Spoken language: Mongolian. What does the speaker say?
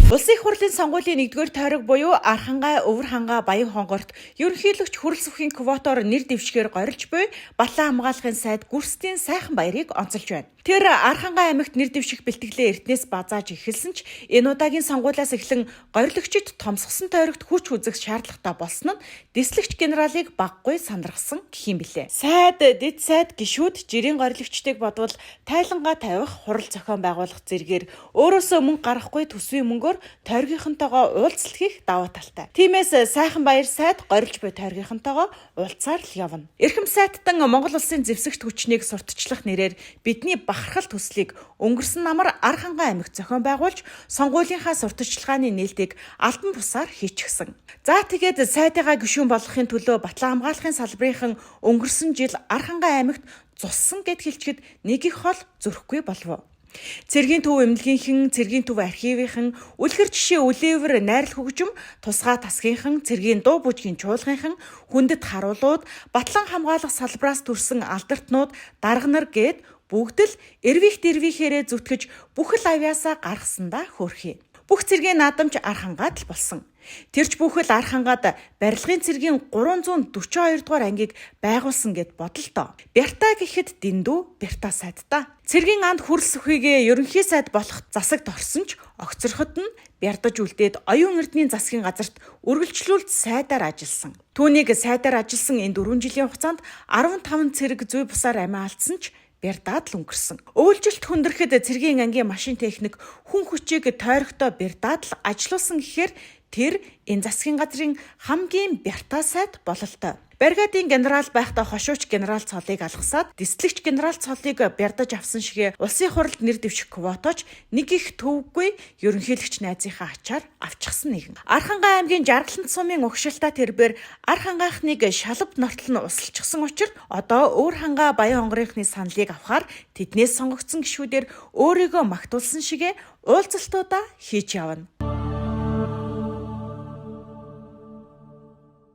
Улсын их хурлын сонгуулийн 1-р тойрог буюу Архангай, Өвөр хангай, Баян хонгорт ерөнхийлөгч хүрэлсвхийн квотоор нэр дэвшгээр горилж буй Батлан хамгаалахын сайд Гүрсдийн сайхан баярыг онцолж байна. Тэр Архангай аймагт нэр дэвших бэлтгэлээ эртнээс базааж эхэлсэн ч энэ удаагийн сонгуулиас эхлэн горилогчид томсгосон тойрогт хүч үзэх шаардлагатай болсон нь дислэгч генералыг баггүй сандаргасан гэх юм билээ. Сайд, дэд сайд гишүүд жирийн горилогчдыг бодвол тайлангаа тавих, хурал зохион байгуулах зэргээр өөрөөсөө мөнгө гаргахгүй төсвийн мөнгөөр тойргийнхонтойгоо уулзалт хийх давуу талтай. Тиймээс сайхан баяр сайд горилж буй тойргийнхонтойгоо уулзсаар л явна. Эрхэм сайттан Монгол улсын зэвсэгт хүчнийг сурталчлах нэрээр бидний бахархал төслийг өнгөрсөн намар Архангай аймагт зохион байгуулж сонгуулийнхаа сурталчилгааны нээлтийг албан бусаар хийчихсэн. За тэгээд сайдыгаа гишүүн болгохын төлөө Батлан хамгаалахын салбарынхан өнгөрсөн жил Архангай аймагт зуссан гэд хэлчихэд нэг их хол зөрөхгүй болов. Цэргийн төв эмнэлгийнхэн, цэргийн төв архивынхан, үлгэр жишээ үлээвэр найрал хөгжим, тусгай тасгийнхан, цэргийн дуу бүжгийн чуулгынхан, хүндэт харуулууд, Батлан хамгаалах салбараас төрсэн алдартнууд, дарга нар гээд бүгд л эрвих дэрвийнхээрээ зүтгэж бүхэл авьяасаа гаргасандаа хөөрхий. Бүх цэргийн наадамч Архангайд л болсон. Тэрч бүхэл Архангайд барилгын цэргийн 342 дугаар ангийг байгуулсан гэд бодолтоо. Бярта гэхэд дэндүү Бярта сайдтай. Цэргийн анд хүрэлсөхийгээ ерөнхий сайд болох засагт орсон ч огцорход нь бярдаж үлдээд оюун эрдний засгийн газарт үргэлжлүүлж сайдаар ажилласан. Түүнийг сайдаар ажилласан энэ 4 жилийн хугацаанд 15 цэрэг зүй бусаар амиа алдсан ч бярдаад л өнгөрсөн. Өвөлжилт хүндрэхэд цэргийн ангийн машин техник хүн хүчийг тойрогтой бярдаад л ажилуулсан гэхээр тэр энэ засгийн газрын хамгийн бяртаа сайд бололтой. Бригадын генерал байхдаа хошууч генерал цолыг алгасаад дислэгч генерал цолыг бярдаж авсан шигэ улсын хурлд нэр дэвших квоточ нэг их төвгүй ерөнхийлөгч найзынхаа ачаар авчихсан нэгэн. Архангай аймгийн Жаргалант сумын угшилтаа тэрбээр Архангайхныг шалав нортол нь усалчихсан учир одоо Өвөр хангай Баян хонгорынхны саналыг авахар тэднээс сонгогдсон гишүүдээр өөрийгөө магтуулсан шигэ уулзалтуудаа хийж явна.